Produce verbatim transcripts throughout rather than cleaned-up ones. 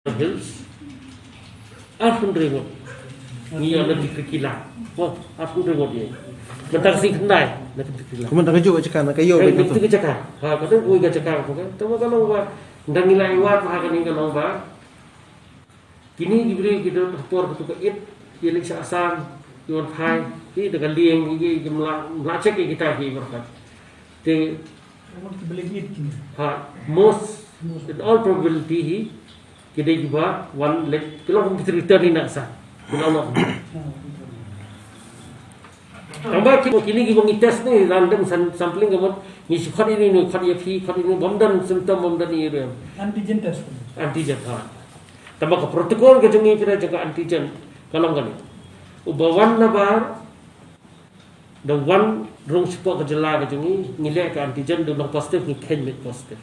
Hills. Arphew hynriew ngut. Ngi ïa na Tikrikilla. Mo, arphew hynriew ngut ïa. Mynta ka sngi khyndai na Tikrikilla. Kumta ka juh ka jaka na ka ïew. Ka juh ka jaka. Ha, ka dang ka jaka ka. Tangba ka long ba dang ngi la ïa wad ha kane ka long ba kine ki briew ki don ha por katu ka it, ki leit sha Assam, ki wan phai, ki da ka lieng, ki, ki mla, mla check ki kita ki baroh. Te, ha, most, in all probability hi, ki dei kiba wan leit, ki long kum ki return na Assam. Ki long. Tangba ki, kine kiba ngi test ne random sam-, sampling ka mut, ngi shu khot ïa ine, khot ïa phi, khot ïa ine, bym don symptom, bym don ïa ine. Antigen test. Antigen, ha. Tangba ka protocol ka jong ngi kane jong ka antigen ka long kane. Uba wan nabar, da wan rung shapoh ka jylla ka jong ngi, ngi leh ka antigen, da long positive, ngi kheiñ leh positive.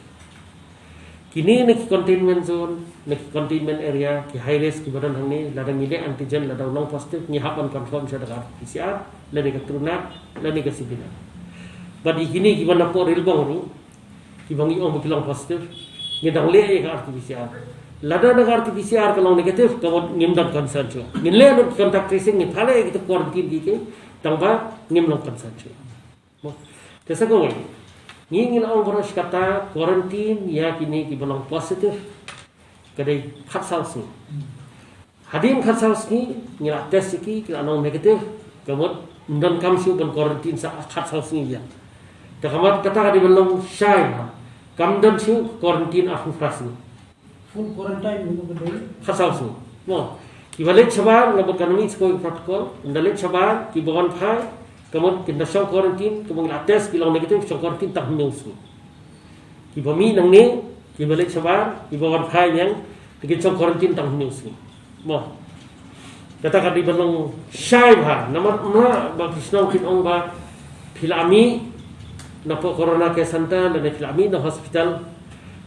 Kine na ki containment zone, na ki containment area, ki high risk kiba don hangne, lada ngi leh antigen, lada long positive, ngi hap ban confirm sha da ka R T P C R, lane ka TruNat, lane ka CBNat. Bad ïa kine kiba na pdeng Rilbong ruh, kiba ngi ong ba ki long positive, ngi dang leh ïa ka R T P C R. Lada na ka R T P C R ka long negative, ka mut ngim don concern shuh. Ngin leh lut contact tracing, ngin phah leh ïa kita quarantine ki ki, tangba ngim long concern shuh. Mo. Te sa kawei, ngi, ngi la ong baroh shi katta, quarantine ïa kine kiba long positive ka dei khatsaw sngi. Hadien khatsaw sngi ngi la test ïa ki, ki la long negative, ka mut ym don kam shuh ban quarantine sa khatsaw sngi ïa. Te ka mut kata ka dei ban long shai bha, kam don shuh quarantine arphew phra sngi. Full quarantine ruh ka dei khatsaw sngi. Mo. Kiba leit shabar, nga bad ka ngi sha kawei protocol, ynda leit shabar, kiba wan phai, ka mut kin da shong quarantine, kiba ngi la test, ki long negative, shong quarantine tang hynñiew sngi. Kiba mih nangne, kiba leit shabar, kiba wan phai biang, te kin shong quarantine tang hynñiew sngi. Mo. Kata ka dei ban long shai bha, namar mla ba ki shnong kin ong ba phi la mih na pdeng Corona Care Center lane phi la mih na hospital,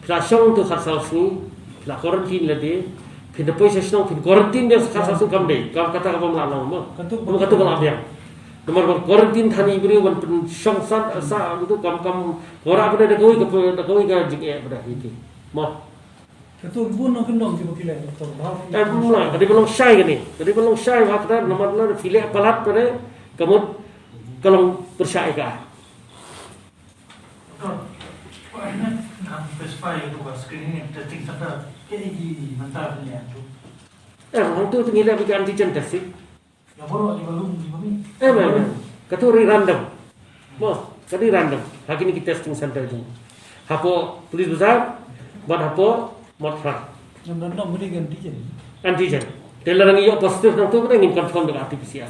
phi la shong tu khatsaw sngi, phi la quarantine lade, phin da poi sha shnong phin quarantine biang sa khatsaw sngi, kam dei, kam kata kaba mla long mo. Katu, mo, katu ba la biang. Namar ban quarantine than i briew ban pynshong sat sa, katu kam, kam, ora ba da kawei ka, da kawei ka jingeh ba da hi ki. Mo. Katu bun nong kyndong kiba ki leh, doktor, bha. Em, la, ka dei ban long shai kane. Ka dei ban long shai bha kata, namar la phi leh palat kane, ka mut ka long pyrshah ïa ka. Doktor, ko ene, nang specify ïa ka screening and testing center, kaei ki mynta ki leh hangtu? Em, hangtu te ngi leh bad ka antigen testing. Ïa baroh kiba lum kiba mih. Em, em, em. Katu dei random. Mo, ka dei random. Ha kine ki testing center jong. Hapoh Police Bazar, bad hapoh Motphran. Ngim don, don mari ka antigen. Antigen. Te lada ngi ïoh positive nangtu, ngin confirm da ka R T P C R.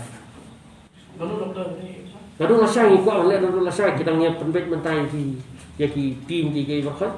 Naduh doktor ni. Naduh lashai ngi kwah leh, naduh lashai ki dang ïa pynbeit mynta ïa ki, ïa ki team ki, ki baroh.